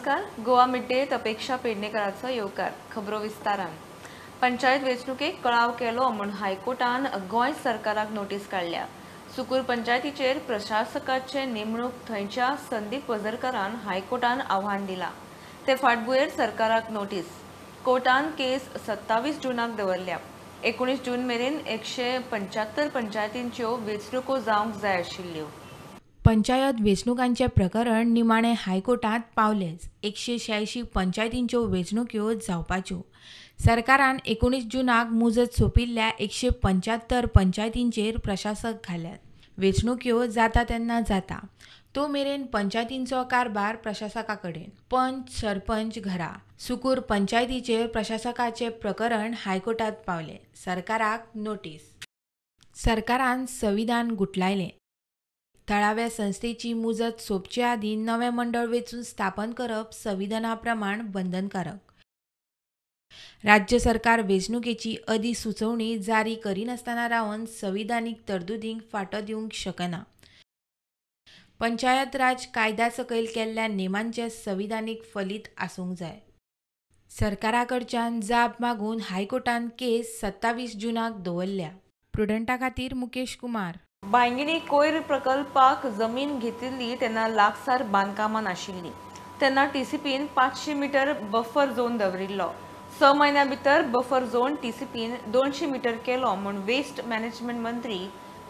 नमस्कार, गोवा मिड डेत अपेक्षा पेडणेकराचो येवकार. खबरो विस्तारान. पंचायत वेंचणुकेक कळाव केलो म्हूण हायकोर्टान गोंय सरकाराक नोटीस काडल्या. सुकूर पंचायतीचेर प्रशासकाचे नेमणूक थंयच्या संदीप वझरकरान हायकोर्टान आव्हान दिलां. ते फाटभुंयेर सरकाराक नोटीस. कोर्टान केस 27 जूनाक दवरल्या. 19 जून मेरेन 175 पंचायतींच्यो वेंचणुको जावंक जाय आशिल्ल्यो. पंचायत वेंचणुकांचें प्रकरण निमाणें हायकोर्टांत पावलेंच. 186 पंचायतींच्यो वेंचणुक्यो जावपाच्यो. सरकारान 19 जूनाक मुजत सोंपिल्ल्या 175 पंचायतींचेर प्रशासक घाल्यात. वेंचणुक्यो जाता तेन्ना जाता, तो मेरेन पंचायतींचो कारभार प्रशासका कडेन. पंच सरपंच घरा. सुकूर पंचायतीचेर प्रशासकाचें प्रकरण हायकोर्टांत पावलें. सरकाराक नोटीस. सरकारान संविधान गुटलायलें. थळाव्या संस्थेची मुजत सोंपचे आदीं नवें मंडळ वेंचून स्थापन करप संविधाना प्रमाण बंधनकारक. राज्य सरकार वेंचणुकेची अधिसुचोवणी जारी करिनासतना रावन संविधानीक तरतुदींक फाटो दिवंक शकना. पंचायत राज कायद्या सकयल केल्ल्या नेमांचें संविधानीक फलीत आसूंक जाय. सरकारा कडच्यान जाप मागून हायकोर्टान केस 27 जूनाक दवरल्या. प्रुडंटा खातीर मुकेश कुमार. बांयगिणी कोयर प्रकल्पाक जमीन घेतिल्ली तेन्ना लागसार बांदकामां नाशिल्लीं. तेन्ना टीसीपीन 500 मिटर बफर झोन दवरिल्लो. 6 म्हयन्यां भितर बफर झोन टीसीपीन 200 मिटर केलो म्हूण वेस्ट मॅनेजमेंट मंत्री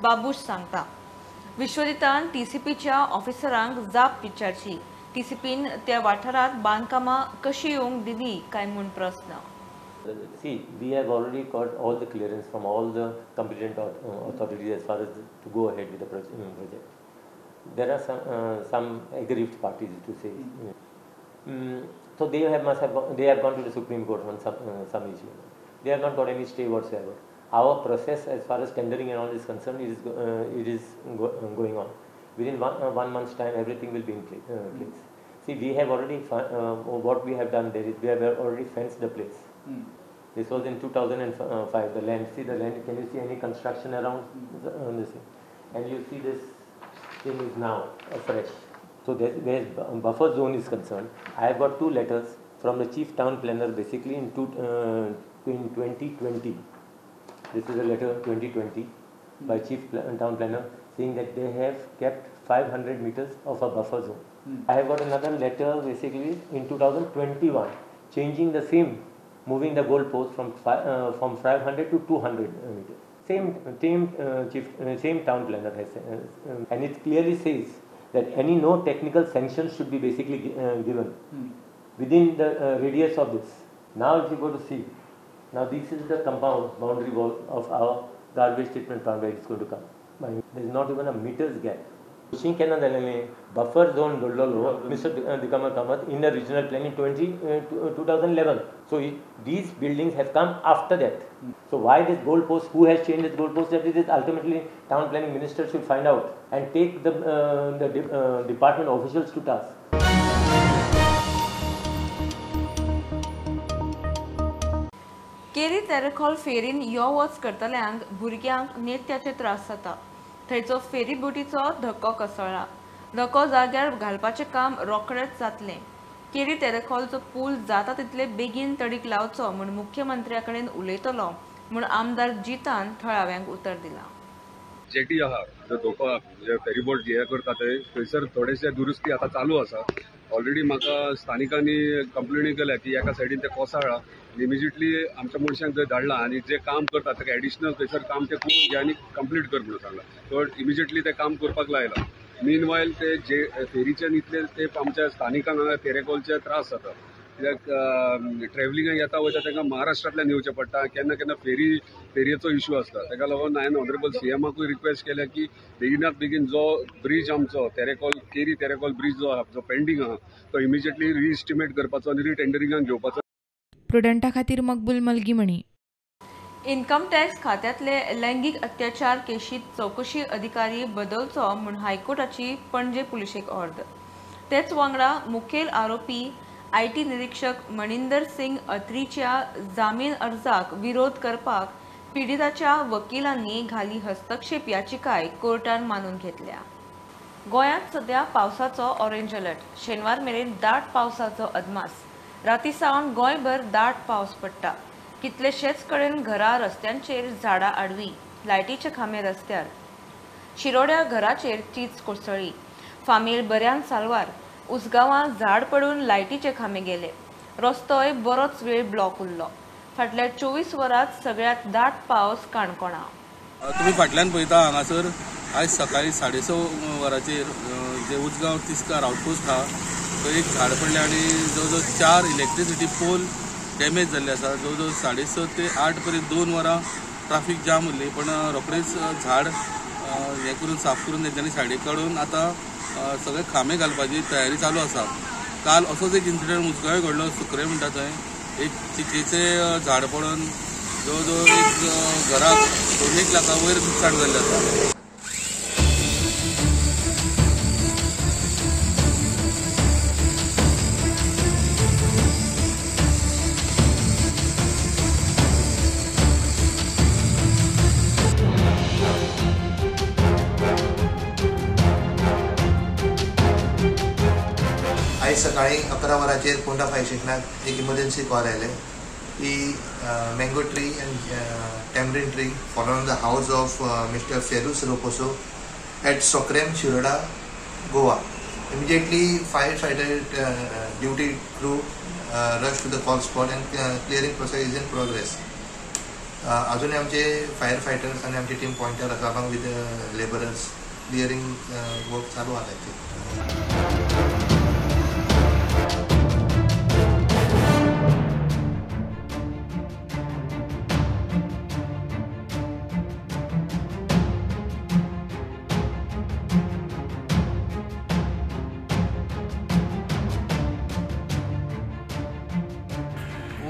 बाबूश सांगता. विश्वजितान टीसीपीच्या ऑफिसरांक जाप विचारची. टीसीपीन त्या वाठारांत बांदकामां कशी येवंक दिली काय म्हूण प्रस्न. See, we have already got all the clearance from all the competent authorities as far as to go ahead with the project. There are some aggrieved parties to say. So they have gone to the Supreme Court on some issue. They have not got any stay whatsoever. Our process as far as tendering and all is concerned, it is going on. Within one month's time, everything will be in place. See, we have already what we have done there is we have already fenced the place. This was in 2005. The land, see the land, can you see any construction around this thing? And you see this thing is now afresh. So where buffer zone is concerned, I have got 2 letters from the chief town planner basically in 2020. This is a letter 2020 by chief town planner saying that they have kept 500 meters of a buffer zone. I have got another letter basically in 2021 changing the same, moving the goal post from 500 to 200 meters. Same chief, same town planner has, and it clearly says that any no technical sanctions should be basically given within the radius of this. Now if you go to see, now this is the compound boundary wall of our garbage treatment plant where it's going to come. There is not even a meter's gap. Buffer zone Mr. Digambar Kamat in the regional plan in 2011. So these buildings have come after that. So why this goal post, who has changed this goal post, that it is ultimately town planning minister should find out and take the department officials to task. Keri Terekhol fair and यो वच करतल्यांक भुरग्यांक नेत्याचे त्रास जाता. थंयचो फेरी बोटीचो धक्को कोसळ्ळा. धक्को जाग्यार घालपाचें काम रोखडेंच जातलें. केरी तेरेखोलचो पूल जाता तितले बेगीन तडीक लावचो म्हूण मुख्यमंत्र्या कडेन उलयतलो म्हूण आमदार जितान थळाव्यांक उतर दिलां. जेटी आहा जो धोको जे फेरीबोट जे करता ते थंयसर थोडेशे दुरुस्ती आतां चालू आसा. ऑलरेडी म्हाका स्थानिकांनी कंप्लेनी केल्या की एका सायडीन ते कोसळ्ळा. इमिजिएटली आमच्या मनशांक थंय धाडला आनी जे काम करता ताका एडिशनल थंयसर काम ते करून घे आनी कंप्लीट कर म्हणून सांगला. सो इमिजिएटली ते काम करपाक लायला. मीन वायल ते जे फेरीच्यान इतले ते आमच्या स्थानिकांक हांगा तेरेखोलचे त्रास जाता. कित्याक ट्रॅव्हलिंगाक येता वयता तांकां महाराष्ट्रांतल्यान येवचें पडटा. केन्ना केन्ना फेरयेचो इशू आसता. ताका लागून हांवें ऑनरेबल सीएमाकूय रिक्वेस्ट केल्या की बेगिनात बेगीन जो ब्रीज आमचो तेरेखोल केरी तेरेखोल ब्रीज जो आहा जो पेंडींग आहा तो इमिजिएटली रिइस्टिमेट करपाचो आनी रिटेंडरिंगाक घेवपाचो. प्रुडंटा खातीर मकबूल मलगीमणी. इन्कम टॅक्स खात्यांतले लैंगीक अत्याचार केशीत चवकशी अधिकारी बदलचो म्हूण हायकोर्टाची पणजे पुलिशेक ऑर्द. तेच वांगडा मुखेल आरोपी IT निरीक्षक मणिंदर सिंग अत्रीच्या जामीन अर्जाक विरोध करपाक पिडिताच्या वकिलांनी घाली हस्तक्षेप याचिकाय कोर्टान मानून घेतल्या. गोंयांत सध्या पावसाचो ऑरेंज अलर्ट. शेनवार मेरेन दाट पावसाचो अदमास. राती सावन गोंयभर दाट पावस पडटा. कितलेशेच कडेन घरा रस्त्यांचेर झाडां आडवी, लायटीचे खांबे रस्त्यार. शिरोड्या घराचेर चीज कोसळ्ळी. फामील बऱ्यान सालवार. उसगांवां झाड पडून लायटीचे खांबे गेले. रस्तोय बरोच वेळ ब्लॉक उरलो. फाटल्या 24 वरांत सगळ्यांत दाट पावस काणकोणा. तुमी फाटल्यान पळयता हांगासर आयज सकाळी 6:30 वरांचेर जे उजगांव तिस्कार आउटपोस्ट आहा थंय एक झाड पडलें आनी जवळ जवळ 4 इलेक्ट्रिसिटी पोल डॅमेज जाल्ले आसा. जवळ जवळ 6:30 ते 8 पर्यंत 2 वरां ट्राफीक जाम उरली, पण रोखडेच झाड हें करून साफ करून तेंच्यांनी सायडीक काडून आतां सगळे खांबे घालपाची तयारी चालू आसा. काल असोच एक इन्सिडंट उजगांव घडलो. सुक्रे म्हणटा थंय एक चिचेचें झाड पडून जवळ जवळ एक घराक 2 लाखा वयर लुकसाण जाल्लें आसा. आयज सकाळी 11 वरांचेर पोंडा फायर स्टेशनाक एक इमर्जन्सी कॉल आयले की mango tree and tamarind tree fall on the house of Mister Ferus Roposo at Sokrem, Shiroda, Goa. Immediately fire fighter duty crew rush to the call spot and clearing process is in progress. अजूनय आमचे fire fighters आनी आमची team पॉयंटार आसा along with labourers. Clearing work चालू आसा ताचेर.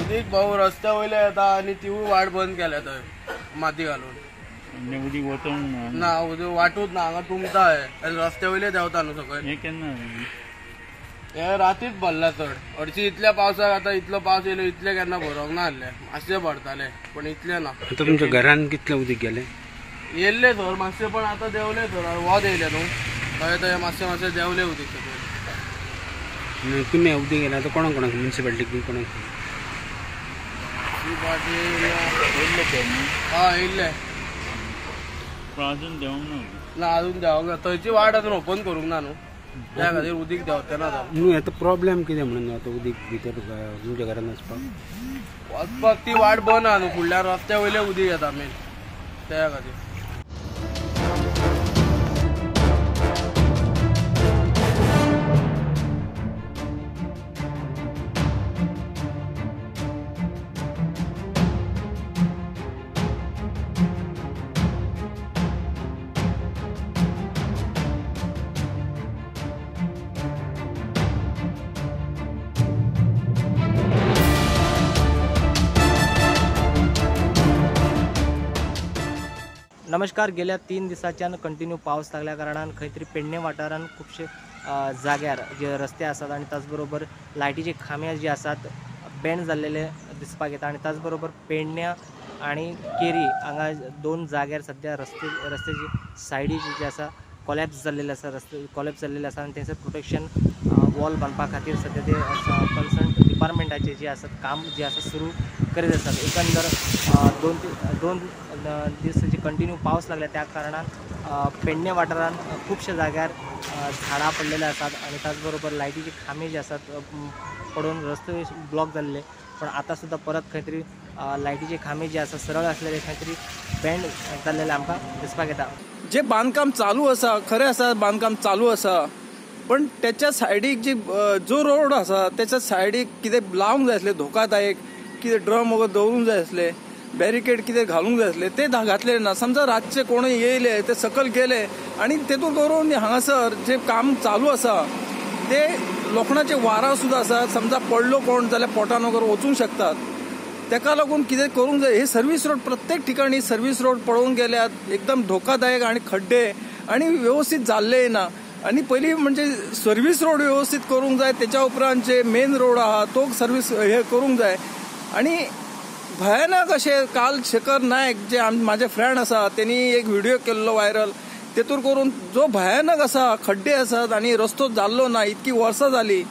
उदीक भाऊ रस्त्या वयले येता आनी तिवूय वाट बंद केल्या थंय माती घालून. उदीक वचोंक ना, उदीक वाटूच ना, हांगा तुमता हे रस्त्या वयले देंवता न्हू सकयल. हें केन्ना हे रातीच भरला चड. हरशी इतल्या पावसाक आतां इतलो पावस येयलो, इतले केन्ना भरोंक ना आसले, मातशें भरताले पण इतले ना. आतां तुमच्या घरान कितलें उदीक गेलें? येयल्ले थर मातशें, पण आतां देंवले थर, वत येयलें न्हू थंय थंय मातशें मातशें देंवलें उदीक सकयल. तुमी उदीक गेलें आतां कोणाक कोणाक म्युनिसिपालिटीक बी कोणाक? हय येयल्ले, पण अजून देंवंक ना. ना अजून देंवंक ना, थंयची वाट अजून ओपन करूंक ना न्हू, त्या खातीर उदीक देंवते ना. न्हू आतां प्रॉब्लेम कितें म्हणून आतां उदीक भितर तुमच्या घरान वचपाक वचपाक ती वाट बंद आहा न्हू, फुडल्या रस्त्या वयले उदीक येता मेन, त्या खातीर. नमस्कार. गेल्या 3 दिसांच्यान कंटिन्यू पावस लागल्या कारणान खंय तरी पेडणे वाठारान खुबशे जाग्यार जे रस्ते आसात आनी त्याच बरोबर लायटीचे खांबे जे आसात बेंड जाल्लेले दिसपाक येता आनी त्याच बरोबर पेडण्या आनी केरी हांगा 2 जाग्यार सद्या रस्त्याची सायडीची जे आसा कॉलॅप्स जाल्लेले आसा, रस्ते कॉलॅप्स जाल्लेले आसा आनी थंयसर प्रोटेक्शन वॉल बांदपा खातीर सद्या ते कन्सर्न डिपार्टमेंटाचे जे आसात काम जे आसा सुरू करीत आसात. एकंदर दोन दीस जे कंटिन्यू पावस लागला त्या कारणान पेडणे वाठारान खुबशा जाग्यार झाडां पडलेले आसात आनी त्याच बरोबर लायटीचे खांबे जे आसात पडून रस्ते ब्लॉक जाल्ले, पण आतां सुद्दां परत खंय तरी लायटीचे खांबे जे आसा सरळ आसलेले खंय तरी बेंड जाल्लेले आमकां दिसपाक येता. जे बांदकाम चालू आसा, खरें आसा बांदकाम चालू आसा, पण त्याच्या सायडीक जी जो रोड आसा त्याच्या सायडीक कितें लावंक जाय आसलें, धोकादायक कितें ड्रम वगैरे दवरूंक जाय आसले, बॅरिकेड कितें घालूंक जाय आसले, ते घातले ना. समजा रातचे कोणूय येयले ते सकयल गेले आनी तेतून करून हांगासर जे काम चालू आसा ते लोखणाचे वारां सुद्दां आसा, समजा पडलो कोण जाल्यार पोटान वगैरे वचूंक शकतात. तेका लागून कितें करूंक जाय, हे सर्वीस रोड प्रत्येक ठिकाणी सर्वीस रोड पळोवंक गेल्यार एकदम धोकादायक आनी खड्डे आनी व्यवस्थीत जाल्ले ना. आनी पयलीं म्हणजे सर्वीस रोड व्यवस्थीत करूंक जाय, तेच्या उपरांत जे मेन रोड आहा तो सर्वीस हे करूंक जाय. आनी भयानक अशें काल शेखर नायक जे माझे फ्रेंड आसा तेणी एक व्हिडिओ केल्लो व्हायरल तेतूर करून जो भयानक आसा, खड्डे आसात आनी रस्तो जाल्लो ना, इतकी वर्सां जाली.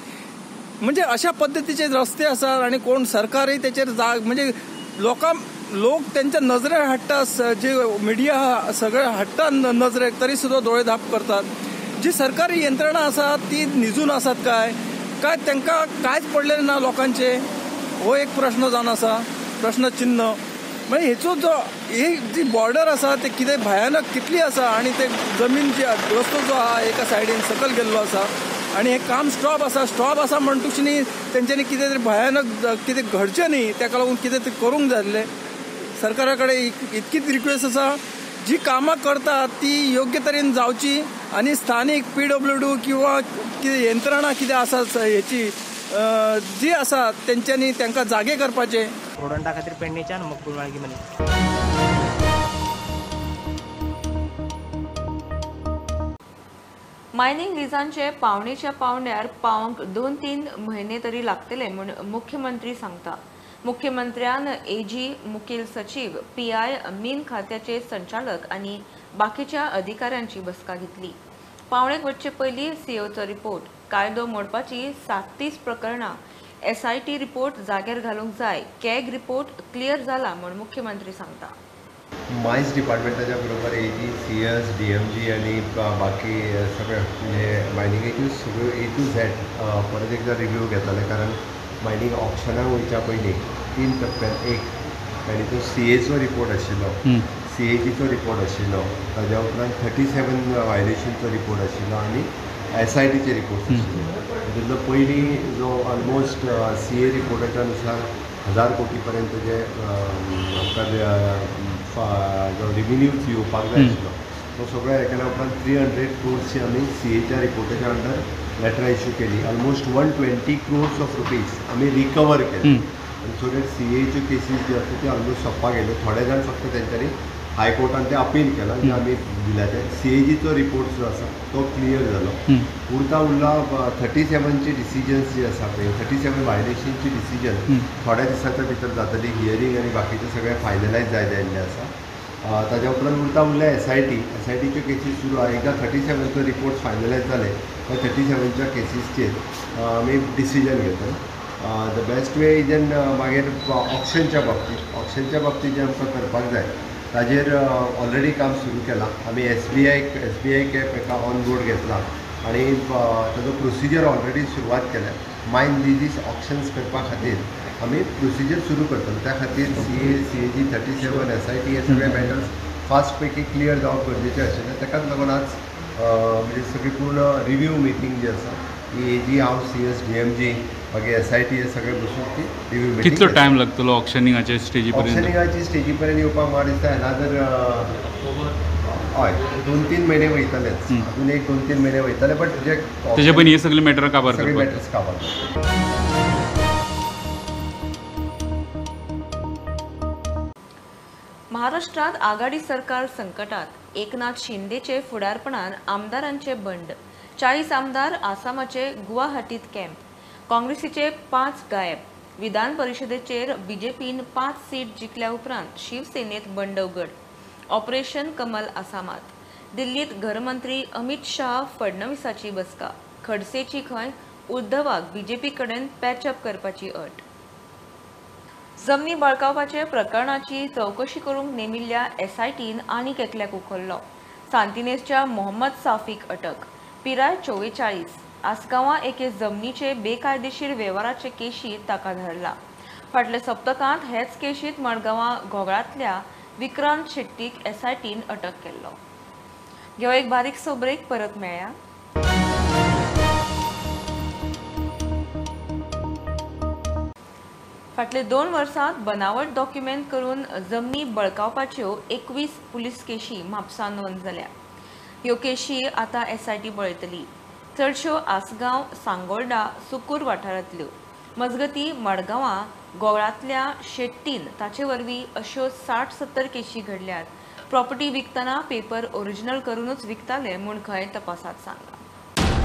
म्हणजे अशा पद्दतीचे रस्ते आसात आनी कोण सरकारय तेचेर जाग म्हणजे लोक त्यांच्या नजरेर हाडटा, जे मिडिया सगळे हाडटा नजरेक, तरी सुद्दां दोळे धाप करतात. जी सरकारी यंत्रणा आसा ती निजून आसात काय काय तांकां कांयच पडलेलें ना लोकांचे, हो एक प्रश्न जावन आसा, प्रश्नचिन्ह. म्हणजे हेचो जो ही जी बॉर्डर आसा ते कितें भयानक कितली आसा आनी ते जमीन जी रस्तो जो आहा एका सायडीन सकयल गेल्लो आसा आनी हें काम स्टॉप आसा. स्टॉप आसा म्हणटूच न्ही तेंच्यांनी कितें तरी भयानक कितें घडचें न्ही तेका लागून कितें तरी करूंक जाय आसलें. सरकारा कडेन इतकीच रिक्वेस्ट आसा, जी कामां करता ती योग्य तरेन जावची आनी स्थानीक PWD किंवा कितें यंत्रणा कितें आसा हेची जी आसा तेंच्यांनी तांकां जागे करपाचे. प्रोडंटा खातीर पेडणेच्यान मकबूल माळगी. मायनिंग लिजांचे पावणेच्या पावंड्यार पावंक 2-3 म्हयने तरी लागतले म्हूण मुख्यमंत्री सांगता. मुख्यमंत्र्यान एजी, मुखेल सचीव, PI, मीन खात्याचे संचालक आनी बाकीच्या अधिकाऱ्यांची बसका घेतली. पावणेक वचचे पयलीं सीओचो रिपोर्ट, कायदो मोडपाची 37 प्रकरणां, SIT report जाग्यार घालूंक जाय, कॅग रिपोर्ट क्लियर जाला म्हूण मुख्यमंत्री सांगता. मायन्स डिपार्टमेंटाच्या बरोबर AG, CS, DMG आनी बाकी सगळे म्हणजे मायनिंगेच्यो सगळ्यो A to Z परत एकदा रिव्यू घेताले, कारण मायनींग ऑप्शनाक वयच्या पयलीं 3 टप्प्यान एक आनी तो CAचो रिपोर्ट आशिल्लो, CAGचो रिपोर्ट आशिल्लो, ताज्या उपरांत 37 व्हायलेशनचो रिपोर्ट आशिल्लो आनी SITचे रिपोर्ट्स आशिल्ले. तितूंतलो पयलीं जो ऑलमोस्ट CA रिपोर्टाच्या नुसार 1000 कोटी पर्यंत जे आमकां जो रिव्हेन्यू येवपाक जाय आशिल्लो तो सगळो हे केल्या उपरांत 300 क्रोर्सची आमी CAच्या रिपोर्टाच्या अंडर लेटरां इश्यू केली. ऑलमोस्ट 120 क्रोर्स ऑफ रुपीज आमी रिकवर केले. आनी सो that CAच्यो केसीस ज्यो आसा त्यो ऑलमोस्ट सोंपपाक गेल्यो. थोडे जाण फक्त तेंच्यांनी हायकोर्टान ते अपील केलां जे आमी दिल्या ते CAGचो रिपोर्ट जो आसा तो क्लियर जालो. उरता उरला 37ची डिसिजन्स जी आसा पळय, 37 व्हायलेशनची डिसिजन थोड्या दिसाच्या भितर जातली. हियरींग आनी बाकीचे सगळे फायनलायज जायत आयिल्ले आसा. ताज्या उपरांत उरता उरल्या SITच्यो केसीस सुरू आहा. एकदां 37चो रिपोर्ट फायनलायज जाले त्या 37च्या केसीसचेर आमी डिसिजन घेतले. The best way is an मागीर ऑक्शनच्या बाबतींत जें आमकां करपाक जाय ताजेर ऑलरेडी काम सुरू केलां. आमी SBI cap एका ऑन बोर्ड घेतला आनी ताजो प्रोसिजर ऑलरेडी सुरवात केल्या. मायन लिजीस ऑक्शन्स करपा खातीर आमी प्रोसिजर सुरू करतले. त्या खातीर CA, CAG, 37, SIT हे सगळे मॅटर्स फास्ट पैकी क्लियर जावप गरजेचें आशिल्लें. ताकाच लागून आज म्हणजे सगळी पूर्ण रिव्यू मिटींग जी आसा ही AG, हांव, CS, DMG, मागीर SIT हे सगळे बसून ती रिव्यू मिटींग. कितलो टायम लागतलो ऑक्शनिंगाचे स्टेजी पर्यंत? ऑक्शनिंगाची स्टेजी पर्यंत येवपाक म्हाका दिसता एनादर हय 2-3 म्हयने वयतलेच, अजून एक 2-3 म्हयने वयतले. बट जे तेजे पयलीं हे सगळे मॅटर काबार सगळे मॅटर्स काबार. महाराष्ट्रात आघाडी सरकार संकटात. एकनाथ शिंदेचे फुडारपणान आमदारांचे बंड, 40 आमदार आसामाचे गुवाहाटीत कॅम्प, काँग्रेसीचे 5 गायब. विधान परिषदेचेर बीजेपीन 5 सीट जिखल्या उपरांत शिवसेनेत बंड उगड. ऑपरेशन कमल आसामात. दिल्लीत घरमंत्री अमित शाह फडणवीसाची बसका. खडसेची खंय उद्धवाक बीजेपी कडेन पॅचअप करपाची अट. जमनी बळकावपाचे प्रकरणाची चवकशी करूंक नेमिल्ल्या SITन आनीक एकल्याक उखल्लो. सांतिनेजच्या मोहम्मद साफीक अटक. पिराय 44. आसगांवां एके जमनीचे बेकायदेशीर वेव्हाराचे केशीत ताका धरला. फाटल्या सप्तकांत हेच केशीत मडगांवां घोगळांतल्या विक्रांत शेट्टीक SITन अटक केल्लो. घेवया एक बारीकसो ब्रेक, परत मेळया. फाटले 2 वर्सांत बनावट डॉक्युमेंट करून जमनी बळकावपाच्यो 21 पुलीस केशी म्हापसा नोंद जाल्या. ह्यो केशी आतां SIT पळयतली. चडश्यो आसगांव, सांगोल्डा, सुकूर वाठारांतल्यो. मजगती मडगांवां गोवळांतल्या शेट्टीन ताचे वरवीं अश्यो 60-70 केशी घडल्यात. प्रॉपर्टी विकतना पेपर ओरिजिनल करूनच विकताले म्हूण खंय तपासात सांगलां.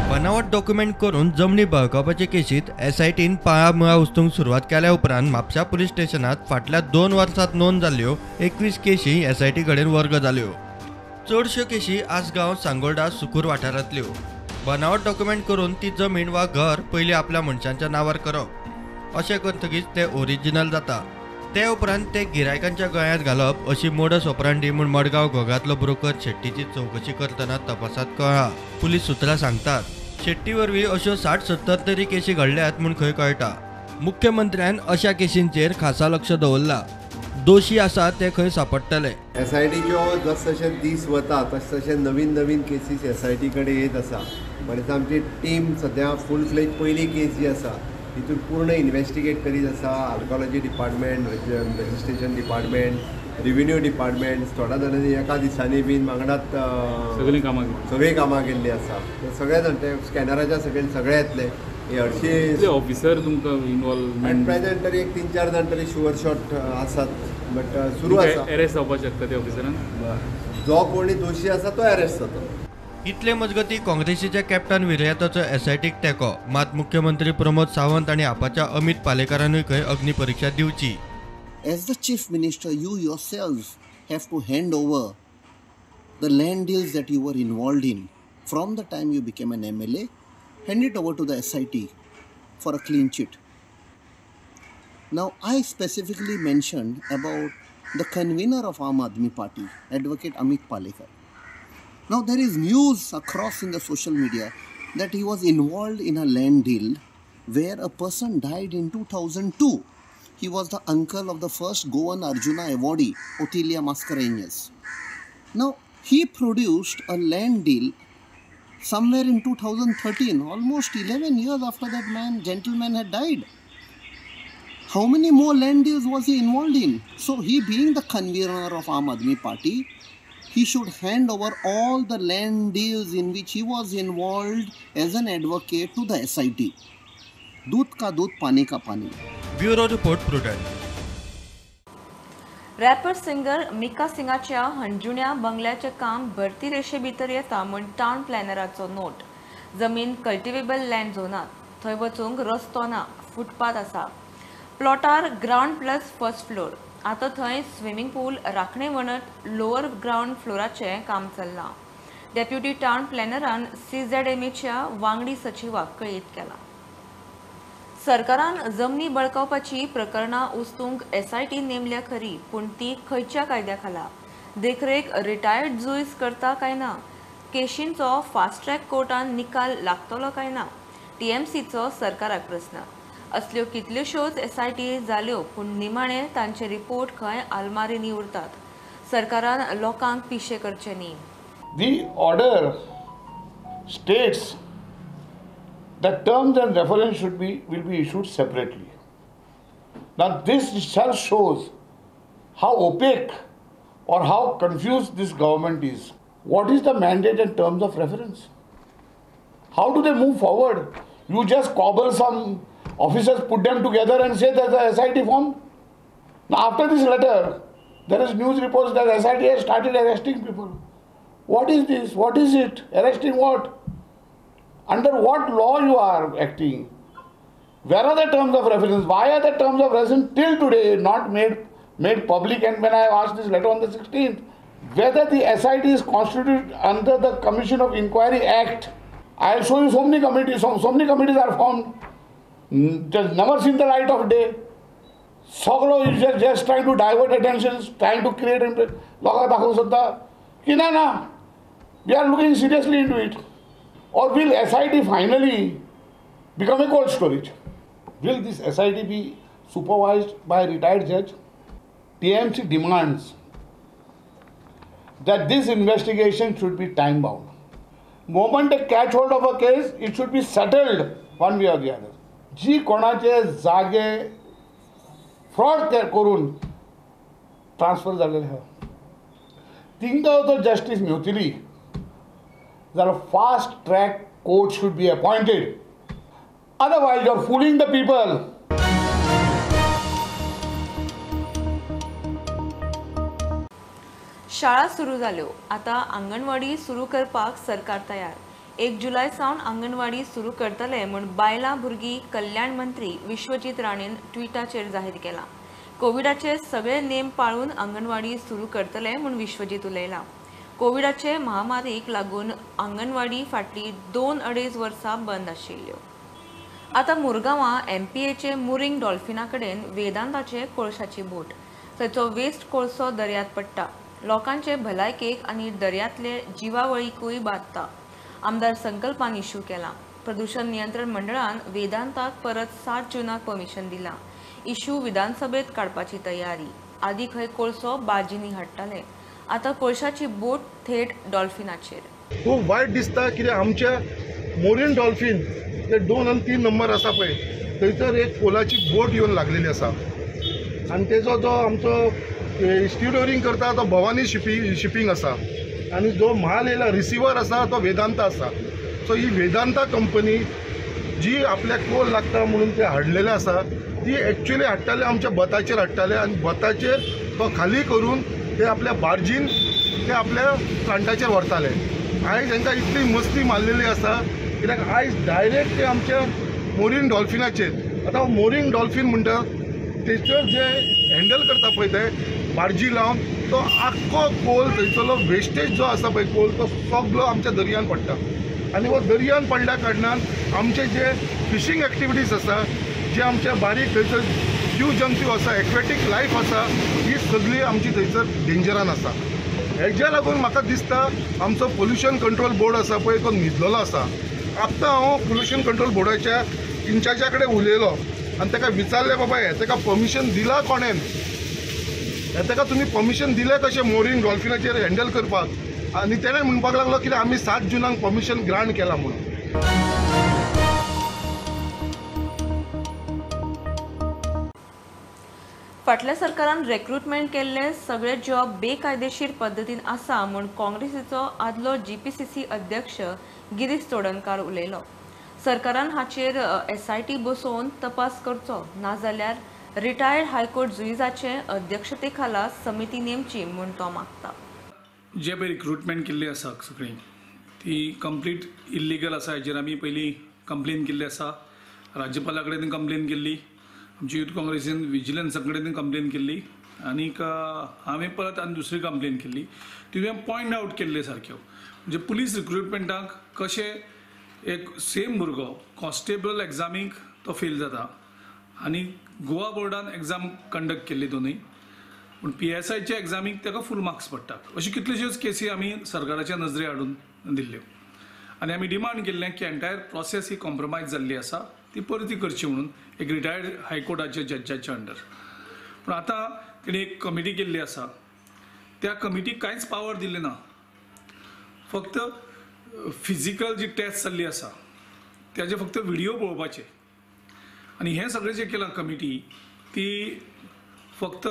बनावट डॉक्युमेंट करून जमनी बळकावपाचे केशीत SITन पाळामुळां उस्तूंक सुरवात केल्या उपरांत म्हापशा पुलीस स्टेशनात फाटल्या 2 वर्सांत नोंद जाल्ल्यो 21 केशी SIT कडेन वर्ग जाल्यो. चडश्यो केशी आसगांव, सांगोल्डा, सुकूर वाठारांतल्यो. बनावट डॉक्युमेंट करून ती जमीन वा घर पयलीं आपल्या मनशांच्या नांवार करप, अशें करतकीच तें ओरिजिनल जाता. ते उपरांत ते गिरायकांच्या गळ्यांत घालप अशी मोडस ऑपरांडी म्हूण मडगांव घोगांतलो ब्रोकर शेट्टीची चवकशी करतना तपासात कळ्ळा. पुलीस सुत्रां सांगतात, शेट्टी वरवीं अश्यो 60-70 तरी केशी घडल्यात म्हूण खंय कळटा. मुख्यमंत्र्यान अशा केशींचेर खासा लक्ष दवरला. दोशी आसा ते खंय सापडटले. एसआयटीच्यो जसजशे दीस वता तशे तशे नवीन नवीन केसीस एसआयटी कडेन येत आसा. म्हणल्यार आमची टीम सद्या फूल फ्लेज पयली केस जी आसा तितून पूर्ण इन्वेस्टिगेट करीत आसा. Archaeology department, registration department, revenue department, थोड्या जाणांनी एका दिसांनी बीन वांगडात सगळीं कामां केल्लीं आसा. सगळे जाण ते स्कॅनराच्या सकयल सगळे येतले. हे हरशीं ऑफिसर तुमकां इनवॉल्व एट प्रेझेंट तरी एक 3-4 जाण तरी शुअर शॉट आसात, बट सुरू आसा. अरेस्ट जावपाक शकता ते ऑफिसरान, जो कोणी दोशी आसा तो अरेस्ट जाता. इतले मजगती काँग्रेसीच्या कॅप्टन विरयाताचो एसआयटीक तेंको, मात मुख्यमंत्री प्रमोद सावंत आनी आपाच्या अमित पालेकारानूय खंय अग्निपरिक्षा दिवची. As the chief minister, you yourself have to hand over the land deals that you were involved in from the time you became an MLA. Hand it over to the SIT for a clean chit. Now, I specifically mentioned about the convener of Aam Aadmi Party, Advocate Amit Palekar. Now, there is news across in the social media that he was involved in a land deal where a person died in 2002. He was the uncle of the first Goan Arjuna awardee, Otilia Mascarenhas. Now, he produced a land deal somewhere in 2013, almost 11 years after that man, gentleman had died. How many more land deals was he involved in? So he being the convener of Aam Aadmi Party, he should hand over all the land deals in which he was involved as an advocate to the SIT. दूध का दूध, पानी का पानी. Bureau report, Prudent. Rapper singer Mika सिंगाच्या हणजुण्या बंगल्याचें काम भरती रेशे भितर येता म्हूण टावन प्लॅनराचो नोट. जमीन कल्टिवेबल लँड झोनांत, थंय वचूंक रस्तो ना, फुटपाथ आसा. प्लॉटार ग्रावंड प्लस फर्स्ट फ्लोर. आतां थंय स्विमींग पूल, राखणे वणत, लोअर ग्रावंड फ्लोराचें काम चल्लां. डेप्युटी टावन प्लॅनरान CZMAच्या वांगडी सचिवाक कळीत केलां. सरकारान जमनी बळकावपाची प्रकरणां उस्तूंक SIT नेमल्या खरी, पूण ती खंयच्या कायद्या खाला? देखरेख रिटायर्ड जुईज करता काय ना? केशींचो फास्ट ट्रॅक कोर्टान निकाल लागतलो काय ना? TMCचो सरकाराक प्रस्न. असल्यो कितल्योश्योच SIT जाल्यो, पूण निमाणे तांचे रिपोर्ट खंय आलमारींनी उरतात. सरकारान लोकांक पिशे करचे न्ही. The order states the terms and reference will be issued separately. Now this itself shows how opaque or how confused this government is. What is the mandate and terms of reference? How do they move forward? You just cobble some officers, put them together and say there's a SIT formed. Now after this letter, there is news reports that SIT has started arresting people. What is this? What is it? Arresting what? Under what law you are acting? Where are the terms of reference? Why are the terms of reference till today not made public? And when I asked this letter on the 16th, whether the SIT is constituted under the Commission of Inquiry Act, I will show you so many committees, so many committees are formed, just never seen the light of day. Soglo is just trying to divert attention, trying to create लोकांक दाखोवंक सोदता की ना ना, we are looking seriously into it. Or will SIT finally become a cold storage? Will this SIT be supervised by a retired judge? TMC demands that this investigation should be time bound. Moment they catch hold of a case, it should be settled one way or the other. जी कोणाचे जागे fraud करून transfer जाल्लेले आहा तिंका तो justice मेवतली जाल्यार fast track court should be appointed. Otherwise you are fooling the people. शाळा सुरू जाल्यो, आतां आंगणवाडी सुरू करपाक सरकार तयार. 1 जुलय सावन आंगणवाडी सुरू करतले म्हूण बायलां भुरगीं कल्याण मंत्री विश्वजीत राणेन ट्विटाचेर जाहीर केलां. कोविडाचे सगळे नेम पाळून आंगणवाडी सुरू करतले म्हूण विश्वजीत उलयला. कोविडाचे महामारीक लागून आंगणवाडी फाटली 2-2.5 वर्सां बंद आशिल्ल्यो. आतां मुरगांवां एमपीएचे मुरींग डॉल्फिना कडेन वेदांताचे कोळशाची बोट, थंयचो वेस्ट कोळसो दर्यांत पडटा, लोकांचे भलायकेक आनी दर्यांतले जिवावळीकूय बादता. आमदार संकल्पान इश्यू केला. प्रदूषण नियंत्रण मंडळान वेदांताक परत 7 जूनाक परमिशन दिलां. इश्यू विधानसभेत काडपाची तयारी. आदी खंय कोळसो बार्जींनी हाडटाले, आतां कोळशाची बोट थेट डॉल्फिनाचेर. खूब वायट दिसता कित्याक आमच्या मोरीन डॉल्फिन ते 2 आनी 3 नंबर आसा पळय, थंयसर एक कोलाची बोट येवन लागलेली आसा आनी तेजो जो आमचो स्टिवडोरींग करता तो भवानी शिपींग आसा आनी जो म्हाल येयला रिसिवर आसा तो वेदांता आसा. सो ही वेदांता कंपनी जी आपल्याक कोल लागता म्हणून ते हाडलेले आसा, ती एक्चुअली हाडटाले आमच्या बताचेर हाडटाले आनी बताचेर तो खाली करून ते आपल्या बार्जीन ते आपल्या प्लांटाचेर व्हरताले. आयज तांकां इतली मस्ती मारलेली आसा कित्याक आयज डायरेक्ट ते आमच्या मोरीन डॉल्फिनाचेर. आतां मोरीन डॉल्फीन म्हणटा तेचेर जे हँडल करता पळय ते बार्जी लावन तो आख्खो कोल थंयसरलो वेस्टेज जो आसा पळय कोल तो सगलो आमच्या दर्यान पडटा आनी हो दर्यान पडल्या कारणान आमचे जे फिशींग एक्टिविटीज आसा, जे आमच्या बारीक थंयसर जीव जंतू आसा, एक्वेटीक लायफ आसा, ही सगळी आमची थंयसर डेंजरान आसा. हेज्या लागून म्हाका दिसता आमचो पोल्युशन कंट्रोल बोर्ड आसा पळय तो न्हिदलेलो आसा. आत्तां हांव पोल्युशन कंट्रोल बोर्डाच्या इन्चार्जा कडेन उलयलो आनी ताका विचारलें, बाबा हें ताका परमिशन दिलां कोणेन, हें ताका तुमी परमिशन दिलें कशें मोरीन डॉल्फिनाचेर हँडल करपाक? आनी तेणें म्हणपाक लागलो कित्याक आमी 7 जुनाक परमिशन ग्रांट केलां म्हणून. फाटल्या सरकारान रेक्रुटमेंट केल्ले सगळे जॉब बेकायदेशीर पद्दतीन आसा म्हूण काँग्रेसीचो आदलो जीपीसीसी अध्यक्ष गिरीश चोडणकार उलयलो. सरकारान हाचेर एसआयटी बसोवन तपास करचो, नाजाल्यार रिटायर्ड हायकोर्ट जुईजाचे अध्यक्षतेखाला समिती नेमची म्हूण तो मागता. जे पळय रिक्रुटमेंट केल्ली आसा सगळी ती कंप्लीट इल्लिगल आसा, हेजेर आमी पयलीं कंप्लेन केल्ली आसा, राज्यपाला कडेन कंप्लेन केल्ली, आमची यूथ काँग्रेसीन विजिलन्सा कडेन कंप्लेन केल्ली आनीक हांवें परत आनी दुसरी कंप्लेन केल्ली. तुवें पॉयंट आवट केल्ले सारक्यो म्हणजे पुलीस रिक्रुटमेंटाक कशें एक सेम भुरगो कॉन्स्टेबल एग्जामीक तो फेल जाता आनी गोवा बोर्डान एग्जाम कंडक्ट केल्ली दोनूय, पूण पीएसआयच्या एग्जामीक ताका फूल मार्क्स पडटा. अश्यो कितल्योश्योच केसी आमी सरकाराच्या नजरे हाडून दिल्ल्यो आनी आमी डिमांड केल्लें की एंटायर प्रोसेस ही कॉम्प्रोमायज जाल्ली आसा ती परती करची म्हणून एक रिटायर्ड हायकोर्टाच्या जज्जाच्या अंडर. पूण आतां तेणी एक कमिटी केल्ली आसा, त्या कमिटीक कांयच पावर दिल्ली ना, फक्त फिजिकल जी टेस्ट जाल्ली आसा त्याचे फक्त व्हिडिओ पळोवपाचे आनी हें सगळें जें केलां कमिटी ती फक्त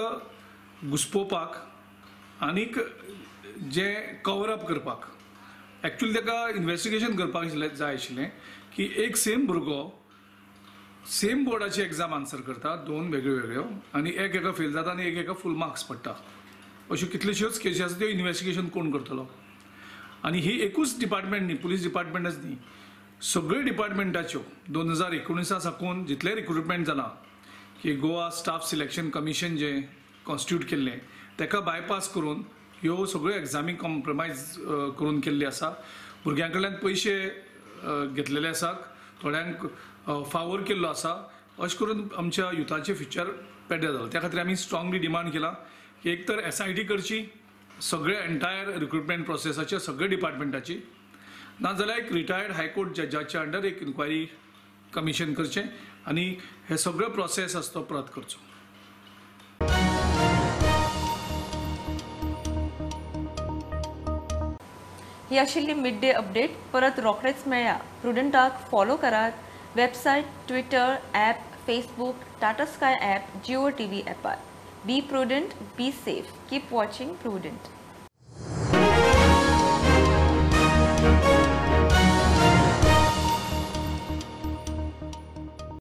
घुसपोवपाक आनीक जें कवर अप करपाक. एक्चुअली ताका इन्वेस्टिगेशन करपाक जाय आशिल्लें की एक सेम भुरगो सेम बोर्डाची एग्जाम आन्सर करता दोन वेगळ्यो वेगळ्यो आनी एक एका फेल जाता आनी एक एका फूल मार्क्स पडटा. अश्यो कितल्योश्योच केसी आसा त्यो इन्वेस्टिगेशन कोण करतलो? आनी ही एकूच डिपार्टमेंट न्ही, पुलीस डिपार्टमेंटच न्ही, सगळे डिपार्टमेंटाच्यो 2019 साकून जितलें रिक्रुटमेंट जालां की गोवा स्टाफ सिलेक्शन कमिशन जें कॉन्स्टिट्यूट केल्लें ताका बायपास करून ह्यो सगळ्यो एग्जामी कॉम्प्रोमायज करून केल्ली आसा. भुरग्यां कडल्यान पयशे घेतलेले आसात, थोड्यांक फावोर केल्लो आसा, अशें करून आमच्या युथाचें फ्युचर पेड्ड्यार जालां. त्या खातीर आमी स्ट्रांगली डिमांड केला की एक तर एसआयटी करची सगळे एंटायर रिक्रुटमेंट प्रोसेसाचे सगळे डिपार्टमेंटाची, नाजाल्यार एक रिटायर्ड हायकोर्ट जजाच्या अंडर एक इन्क्वायरी कमिशन करचें आनी हे सगळे प्रोसेस आसा तो परत करचो. ही आशिल्ली मिड डे अपडेट. परत रोखडेच मेळया. प्रुडंटाक फॉलो करात website, Twitter, app, Facebook, Tata Sky app, Jio TV ॲपार. Be prudent, be safe, keep watching Prudent.